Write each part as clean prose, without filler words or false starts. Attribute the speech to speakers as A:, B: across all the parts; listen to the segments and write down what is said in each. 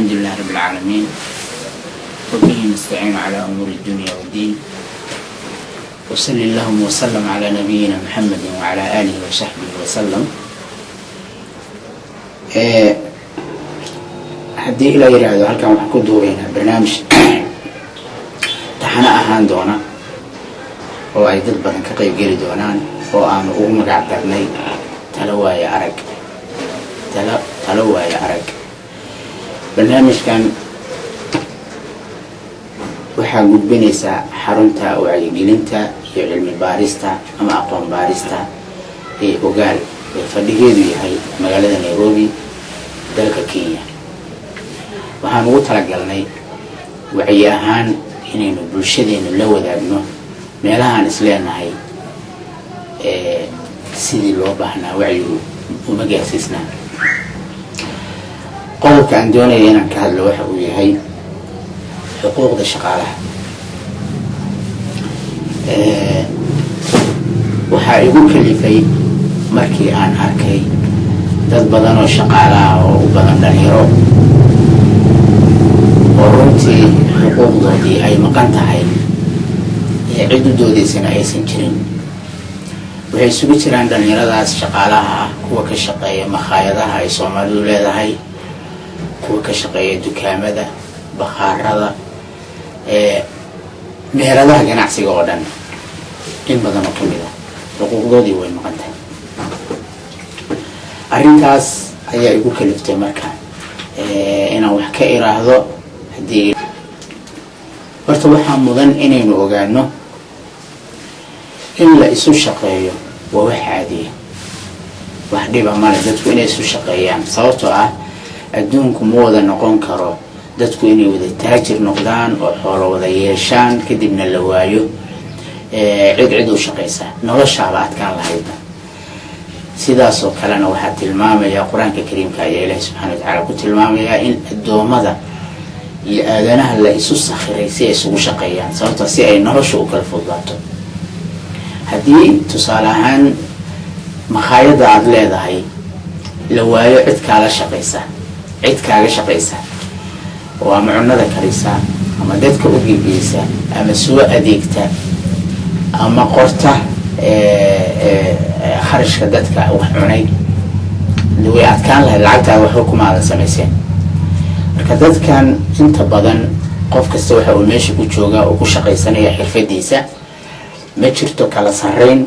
A: الحمد لله رب العالمين، وبه نستعين على أمور الدنيا والدين، وصل اللهم وسلم على نبينا محمد وعلى آله وصحبه وسلم. Haddii ilaa yidhaahdo, halkan waxaan ku duubaynaa barnaamij taxano ahaan doona oo ay dad badan ka qayb geli doonaan, oo aanu ugu magac darnay Talo Waayo Arag. Talo Waayo Arag. Barnaamijkan waxaa gudbinaysaa xarunta wacyigelinta iyo cilmi baarista ama aqoon baarista ee Ogaal, ee fadhigeedu yahay magaalada Nairobi, dalka Kenya. Waxaan ugu talagalnay wacyi ahaan inaynu bulshadeenu la wadaagno meelahaan isleenahay sidii loo baahnaa wacyigu uma gaarsiisnaa. Qodobka aan doonaya inaan ka hadlo waxa uu yahay xuquuqda shaqaalaha. Waxaa igu kalifay markii aan arkay dad badan oo shaqaalaha, oo u badan dhalinyaro, oo runtii xuquuqdoodii ay maqan tahay ee cid u doodaysana aysan jirin. Waxay isugu jiraan dhalinyaradaas shaqaalaha ah kuwa ka shaqeeya makhaayadaha ay Soomaalidu leedahay, kuwa ka shaqeeya dukaamada, bakhaarada, meheradaha ganacsiga oo dhan. In badan oo kamid ah xuquuqdoodii way maqan tahay. Arrintaas ayaa igu kaliftay marka inaan wax ka iraahdo. Haddii horta waxaa mudan inaynu ogaano in la isu shaqeeyo waa wax caadiya, wax dhiba male dadku inay isu shaqeeyaan, sababtoo ah adduunku ma wada noqon karo dadku inay wada taajir noqdaan oo xoolo wada yeeshaan, kadibna la waayo cid cid u shaqaysa, noloshaaba adkaan lahaydba. Sidaasoo kalena waxaa tilmaamaya Qur-aanka Kariimka ayaa Ilaahi subxana wa tacaala ku tilmaamayaa in addoommada iyo aadanaha la isu sakhiray si ay isugu shaqeeyaan, sababtoo si ay nolosha u kala fududaato. Haddii tusaale ahaan makhaayadda aada leedahay la waayo cid kaala shaqaysa, cid kaaga shaqaysa oo ama cunada karisa ama dadka u gegeysa ama soo adeegta ama qorta kharashka dadka wax cunay, way adkaan lahayd, lacagtaada waxba kuma aadan samayseen. Marka dadkan inta badan qof kasta waxa uu meesha ku joogaa oo ku shaqaysanaya xirfadiisa. Ma jirto kala sarreyn,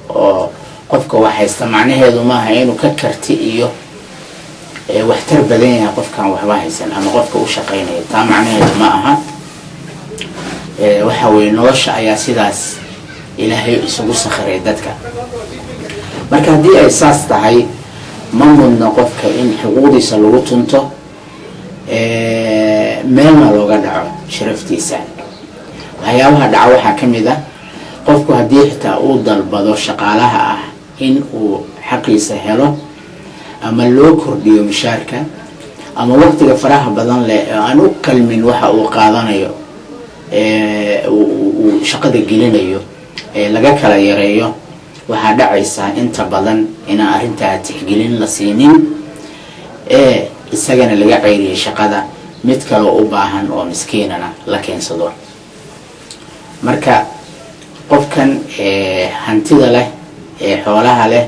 A: oo qofka wax haysta macnaheedu maaha inuu ka karti iyo waxtar badan yahay qofkaan waxba haysan ama qofka u shaqaynaya. Taa macnaheedu ma aha. Waxa weye nolosha ayaa sidaas Ilaahay isugu sakhiray dadka. Marka haddii ay saas tahay, ma mudno qofka in xuquuqdiisa lagu tunto, meelna looga dhaco sharaftiisa. Waxyaabaha dhaca waxaa ka mid ah, qofku haddii xitaa uu dalbado shaqaalaha ah in uu xaqiisa helo ama loo kordhiyo mishaarka ama waqtiga faraha badan leh oo aan u qalmin waxa uu qaadanayo uu shaqada gelinayo laga kala yareeyo, waxaa dhacaysaa inta badan inaan arrintaa tixgelin la siinin ee isagana laga ceyriyay shaqada, mid kaloo u baahan oo miskiinana la keensado. Marka qofkan hantida leh ee xoolaha leh,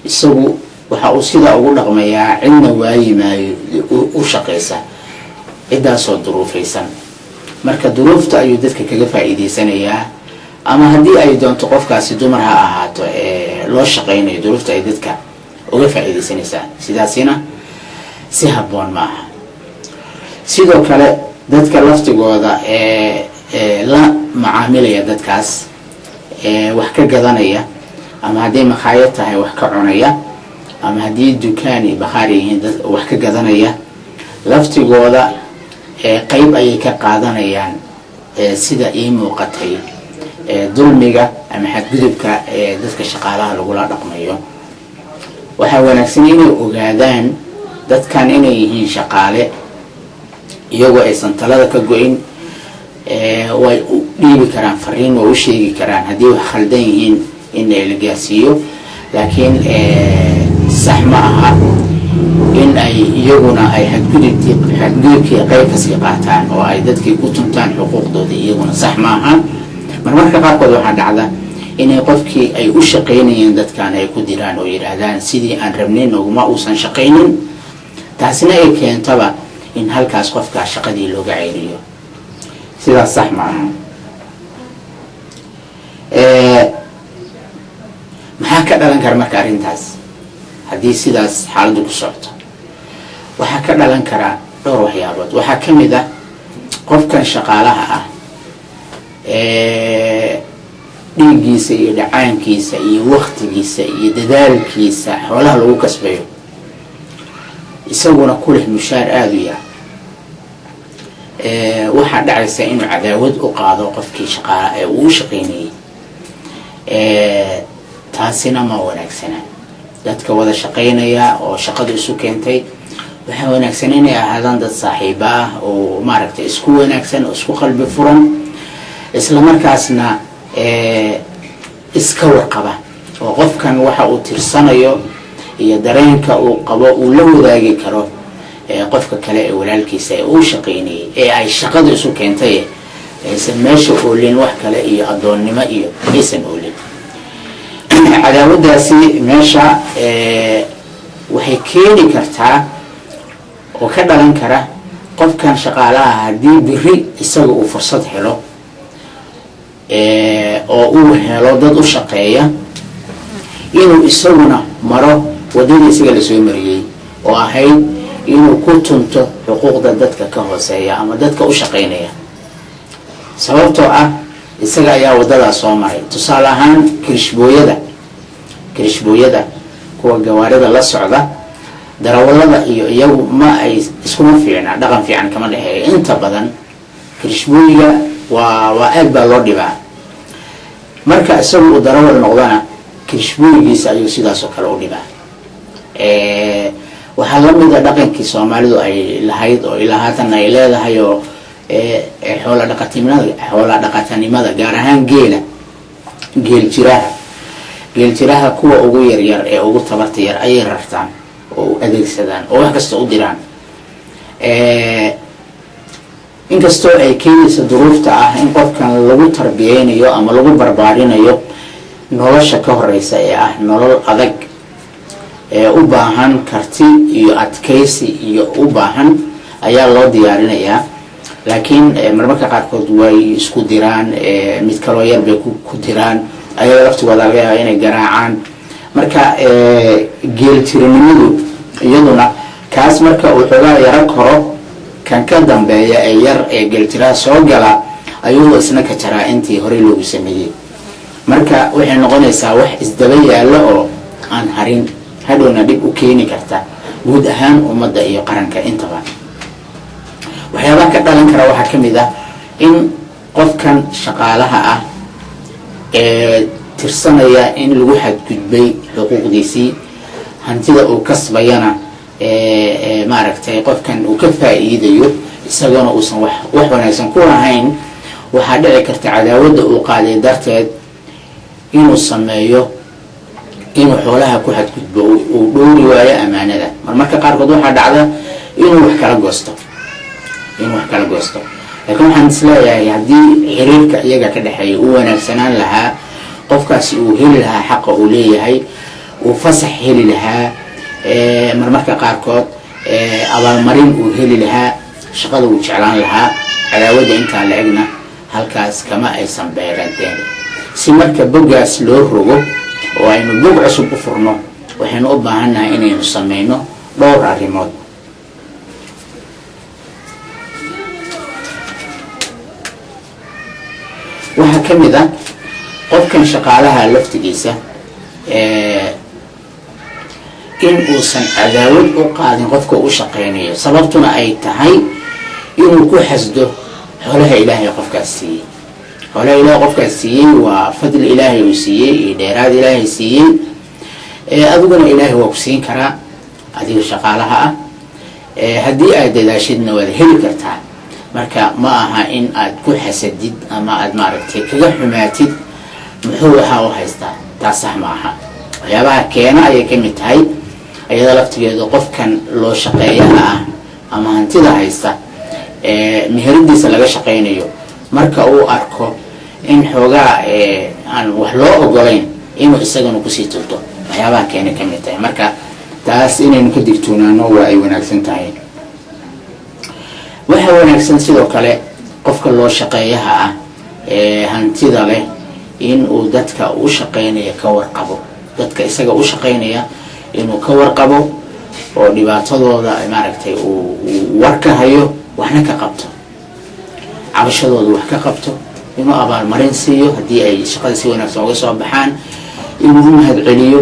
A: isagu waxa uu sidaa ugu dhaqmayaa cidna waayi maayo u shaqaysa, ciddaasoo duruufaysan. Marka duruufta ayuu dadka kaga faa'iidaysanayaa, ama haddii ay doonto qofkaasi dumar ha ahaato loo shaqaynayo, duruufta ay dadka uga faa'iidaysanaysaa. Sidaasina si habboon ma aha. Sidoo kale dadka laftigooda ee la macaamilaya dadkaas, wax ka gadanaya, ama hadday makhaayad tahay wax ka cunaya, ama haddii dukaan iyo bakhaar yihiin dad wax ka gadanaya, laftigooda qeyb ayay ka qaadanayaan, sida ii muuqatay, dulmiga ama xadgudubka ee dadka shaqaalaha lagula dhaqmayo. Waxaa wanaagsan inay ogaadaan dadkan inay yihiin shaqaale, iyagoo aysan talada ka go-in way u dhiibi karaan fariin, way u sheegi karaan haddii wax khaldan yihiin in la gaarsiiyo. Laakiin sax ma aha In ay iyaguna ay xadgudubkii qayb kasii qaataan oo ay dadkii ku tuntaan xuquuqdoodii, iyaguna sax maaha. Marmarka qaarkood waxaa dhacda inay qofkii ay u shaqaynayeen dadkan ay ku diraan oo yidhaahdaan sidii aan rabnayn noguma uusan shaqaynin, taasina ay keentaba in halkaas qofkaa shaqadii looga ceyriyo. Sidaas sax ma aha. Maxaa ka dhalan kara marka arrintaas haddii sidaas xaaladdu ku socoto? Waxaa ka dhalan karaa dhowr waxyaabood. Waxaa ka mid ah qofkan shaqaalaha ah dhiiggiisa iyo dhacaankiisa iyo waktigiisa iyo dadaalkiisa xoolaha lagu kasbayo, isaguna ku leh mushaar aada u yar, waxaa dhacaysa inuu cadaawad u qaado qofkii shaqaala ee uu u shaqaynayay. Taasina ma wanaagsana. Dadka wada shaqaynaya oo shaqadu isu keentay waxaa wanaagsan inay ahaadaan dad saaxiiba ah oo maaragtay isku wanaagsan oo isku qalbi furan, isla markaasna iska warqaba, oo qofkan waxa uu tirsanayo iyo dareenka uu qabo uu la wadaagi karo qofka kale ee walaalkiisa ee uu shaqaynayay ee ay shaqadu isu keentay. Aysan meesha oolin wax kale iyo addoonnimo iyo aysan oolin. Cadaawaddaasi meesha waxay keeni kartaa oo ka dhalan kara qofkan shaqaalaha haddii biri isaga uu fursad helo oo uu helo dad u shaqeeya, inuu isaguna maro waddadii isaga lasoo mariyey oo ahayd inuu ku tunto xuquuqda dadka ka hooseeya ama dadka u shaqaynaya, sababtoo ah isaga ayaa waddadaas soo maray. Tusaale ahaan, kirishbooyada kuwa gawaarida la socda, darawallada iyo iyagu ma ay iskuma fiicna, dhaqan fiican kama dhexeeya. Inta badan kirishbooyiga waa aad baa loo dhibaa. Marka isagu uu darawal noqdana, kirishbooyigiisa ayuu sidaas oo kale u dhibaa. Waxaa lamida dhaqankii Soomaalidu ay lahayd oo ilaa haatan ay leedahay oo xoola dhaqatinimada, xoola dhaqatanimada, gaar ahaan geela, geel jiraha kuwa ugu yaryar ee ugu tabarta yar ayay rartaan oo u adeegsadaan oo wax kasta u diraan, inkastoo ay keenaysa duruufta ah in qofkan lagu tarbiyeynayo ama lagu barbaarinayo nolosha ka horeysa ee ah nolol adag ee u baahan karti iyo adkaysi iyo u baahan ayaa loo diyaarinayaa. Laakiin marmarka qaarkood way isku diraan, mid kaloo yar bay ku diraan, ayaga laftigooda laga yaaba inay garaacaan. Marka geeltirinimadu iyaduna kaas marka uu xoogaa yaro koro, kan ka dambeeya ee yar ee geeltiraha soo gala ayuu isna ka jaraa intii horey loogu sameeyey. Marka waxay noqonaysaa wax isdaba yaallo oo aan harin, hadhowna dhib u keeni karta guud ahaan ummadda iyo qaranka intaba. Waxyaabaha ka dhalan kara waxaa ka mid ah in qofkan shaqaalaha ah ee tirsanaya in lagu xadgudbay xuquuqdiisii, hantida uu kasbayana maaragtay qofkan uu ka faa'iidayo, isagoona uusan wax wanaagsan ku lahayn, waxaa dhici karta cadaawadda uu qaaday darteed inuu sameeyo inuu xoolaha ku xadgudbo, uu dhowri waayo amaanada. Marmarka qaarkood waxaa dhacda inuu wax kala goosto. Laakiin waxaan isleeyahay haddii xiriirka iyaga ka dhexeeya uu wanaagsanaan lahaa, qofkaasi uu heli lahaa xaqa uu leeyahay, uu fasax heli lahaa, marmarka qaarkood abaalmarin uu heli lahaa, shaqada uu jeclaan lahaa, cadaawadda intaa la egna halkaas kama aysan beeranteen. Si marka boggaas loo rogo oo aynu bog cusub u furno, waxaynu u baahannahay inaynu sameyno dhowr arrimood. Waxaa ka mid ah qofkan shaqaalaha laftigiisa in uusan cadaawad u qaadin qofka u shaqeynayo, sababtuna ay tahay inuu ku xasdo xoolaha Ilaahay qofkaas siiyey. Xoolaha Ilaahay qofkaas siiyey waa fadli Ilaahay uu siiyey iyo dheeraad Ilaahay siiyey. Adiguna Ilaahay waa ku siin karaa adiga shaqaalaha ah, haddii aad dadaashidna waad heli kartaa. Marka ma aha in aad ku xasadid ama aad maaragtay kaga xumaatid muxuu waxaa u haystaa. Taas sax ma aha. Waxyaabaha keena ayay ka mid tahay Iyada laftigeedu qofkan loo shaqeeyaha ah ama hantida haysta ee meheradiisa laga shaqaynayo, marka uu arko in xoogaa aan wax loo ogolayn, inuu isagana kusii tunto, waxyaabaha keenay ka mid tahay. Marka taas inaynu ka digtoonaano waa ay wanaagsan tahay. Waxaa wanaagsan sidoo kale qofka loo shaqeeyaha ah ee hantida leh in uu dadka u shaqeynaya ka warqabo, dadka isaga u shaqeynaya inuu ka warqabo oo dhibaatadooda maaragtay uu war ka hayo, waxna ka qabto, cabashadooda wax ka qabto, inuu abaalmarin siiyo haddii ay shaqada si wanaagsan uga soo baxaan, inuu u mahad celiyo,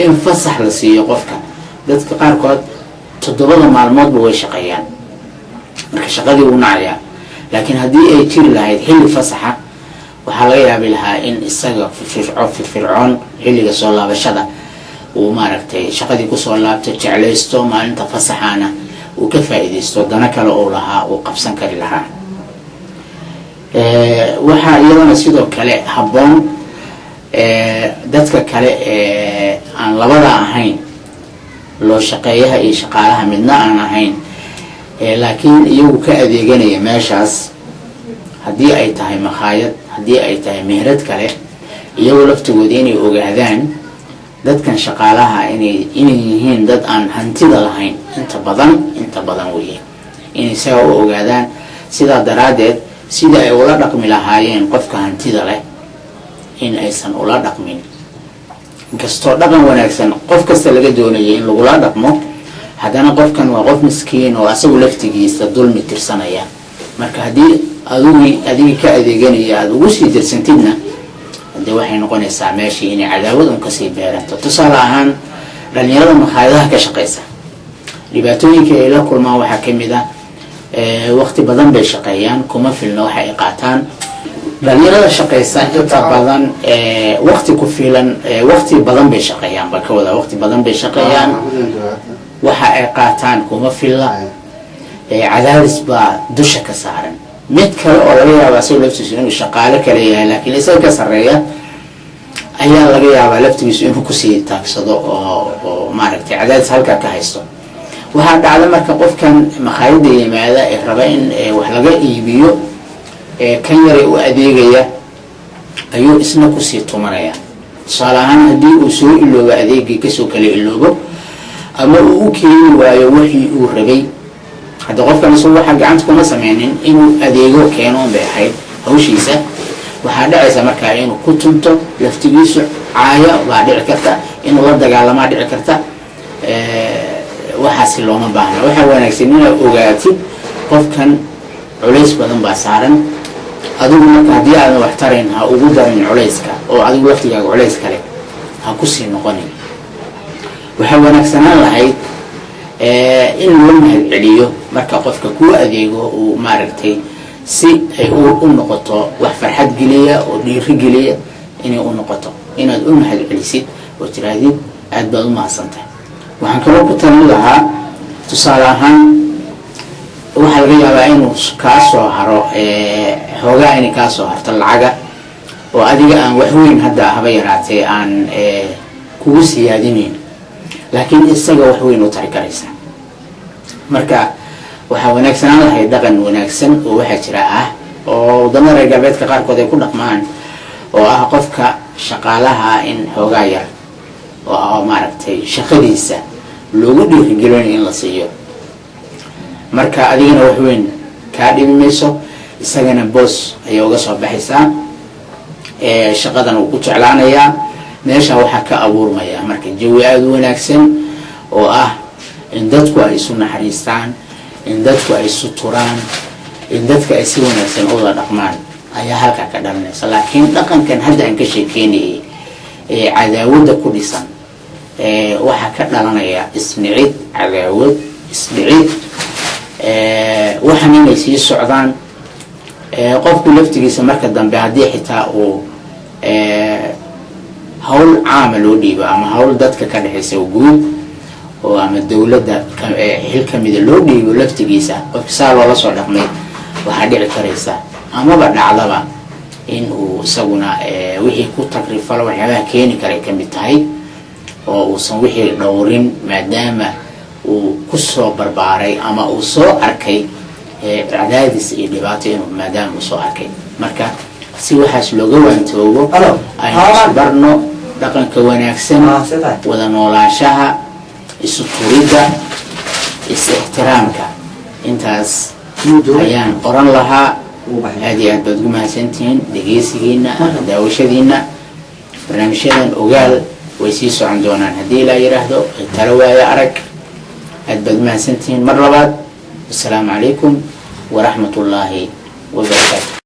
A: in fasax la siiyo qofka. Dadka qaarkood 7da maalmoodba way shaqeeyaan, marka shaqadii wuu nacayaa. Laakiin haddii ay jiri lahayd xilli fasaxa, waxaa laga yaabi lahaa in isaga firfircoon xilliga soo laabashada uu maaragtay shaqadii kusoo laabto, jeclaysto, maalinta fasaxaana uu ka faa'iidaysto, dano kale uu lahaa uu qabsan kari lahaa. Waxaa iyadana sidoo kale habboon dadka kale ee aan labada ahayn, loo shaqeeyaha iyo shaqaalaha midna aan ahayn, laakiin iyagu ka adeeganaya meeshaas, haddii ay tahay makhaayad, haddii ay tahay meherad kale, iyagoo laftigooda inay ogaadaan dadkan shaqaalaha inay yihiin dad aan hantida lahayn inta badan, inta badan weye, inay sidaa u ogaadaan. Sidaa daraaddeed sidii ay ula dhaqmi lahaayeen qofka hantida leh in aysan ula dhaqmin. Inkastoo dhaqan wanaagsan qof kasta laga doonayay in lagula dhaqmo, haddana qofkan waa qof miskiin oo asagu laftigiisa dulmi tirsanaya. Marka haddii adugi adigii ka adeeganaya aada ugu sii tirsantidna, hadee waxay noqonaysaa meeshii inay cadaawad un kasii beeranto. Tusaale ahaan, dhalinyarada makhaayadaha ka shaqeysa dhibaatooyinka ay la kulmaan waxaa kamid ah waqti badan bay shaqeeyaan, kuma filna waxa ay qaataan. Dhalinyarada shaqeysa inta badan waqti ku filan, waqti badan bay shaqeeyaan baa ka wada, waqti badan bay shaqeeyaan, waxa ay qaataan kuma filla, cadaadis baa dusha ka saaran. Mid kale oo laga yaaba asagoo laftiisu inuu shaqaalo kale yahay laakiin isaga ka sarreeya ayaa laga yaabaa laftigiisu inuu kusii taagsado oo maaragtay cadaadis halkaa ka haysto. Waxaa dhacda marka qofkan makhaayadda yimaada ee raba in wax laga iibiyo, kan yaray u adeegaya ayuu isna kusii tumanaya. Tusaale ahaan, haddii uu soo iloobo adeegii, kasoo kala iloobo ama uu u keeni waayo wixii uu rabay, hadda qofkan isagu waxaa gacanta kuma sameynin, inuu adeego keeno un bay ahayd hawshiisa. Waxaa dhacaysa markaa inuu ku tunto laftigiisu, caayo baa dhici karta, inuu la dagaalamaa dhici karta. Waxaasi looma baahna. Waxaa wanaagsan inaad ogaatid qofkan culays badan baa saaran. Adigu marka haddii aadan wax tarayn, ha ugu darin culayska, oo adigu laftigaaga culays kale ha kusii noqonin. Waxaa wanaagsanaan lahayd in loo mahad celiyo marka qofka kuu adeego uu maaragtay, si ay u noqoto wax farxad geliya oo dhiiri geliya inay u noqoto, inaad u mahad celisid oo tiraahdid aad baad u mahadsantahay. Waxaan kaloo ku talin lahaa, tusaale ahaan, waxaa laga yaabaa inuu kaa soo haro xoogaa, inay kaa soo harto lacaga oo adiga aan wax weyn hadda haba yaraatee aan kugu siyaadinayn, laakiin isaga wax weyn u tari karaysa. Marka waxaa wanaagsanaan lahayd dhaqan wanaagsan oo waxaa jira ah oo wadamada reer galbeedka qaarkood ay ku dhaqmaan, oo ah qofka shaqaalaha in xoogaa yar oo maaragtay shaqadiisa loogu dhiirigelinayo in la siiyo. Marka adigana wax weyn kaa dhimi mayso, isagana boos ayay uga soo baxaysaa, shaqadana wuu ku jeclaanayaa. Meesha waxaa ka abuurmaya marka jawi aada u wanaagsan oo ah in dadku ay isu naxariistaan, in dadku ay isu turaan, in dadka ay si wanaagsan u wada dhaqmaan ayaa halkaa ka dhalanaysa. Laakiin dhaqankan hadda aan ka sheekeynayay ee cadaawadda ku dhisan, waxaa ka dhalanaya isnicid, cadaawad, isdhicid, waxaan inay sii socdaan. Qofku laftigiisa marka dambe haddii xitaa uu hawl caama loo dhiibo ama hawl dadka ka dhexaysa guud oo ama dowladda xil kamida loo dhiibo, laftigiisa qofka saa loola soo dhaqmay waxaa dhici karaysa amaba dhacdaba in uu isaguna wixii ku tagrifalo waxyaabaha keeni karay kamid tahay. Oo uusan wixii dhowrin, maadaama uu kusoo barbaaray ama uu soo arkay cadaadis iyo dhibaato inuu maadaama uu soo arkay. Marka si waxaas looga waantoogo, aynu isbarno dhaqanka wanaagsan, wada noolaanshaha, isu turidda, is-ixtiraamka. Intaas ayaan oran lahaa. Aad iyo aad baad ugu mahadsantihiin dhegeysigiina ama daawashadiina. Barnaamijyadan Ogaal way sii socon doonaan haddii ilaa yidhaahdo talo waayo arag. Aad baad umahadsantihiin mar labaad. Wasalaamu calaykum waraxmat ullaahi wabarakaatu.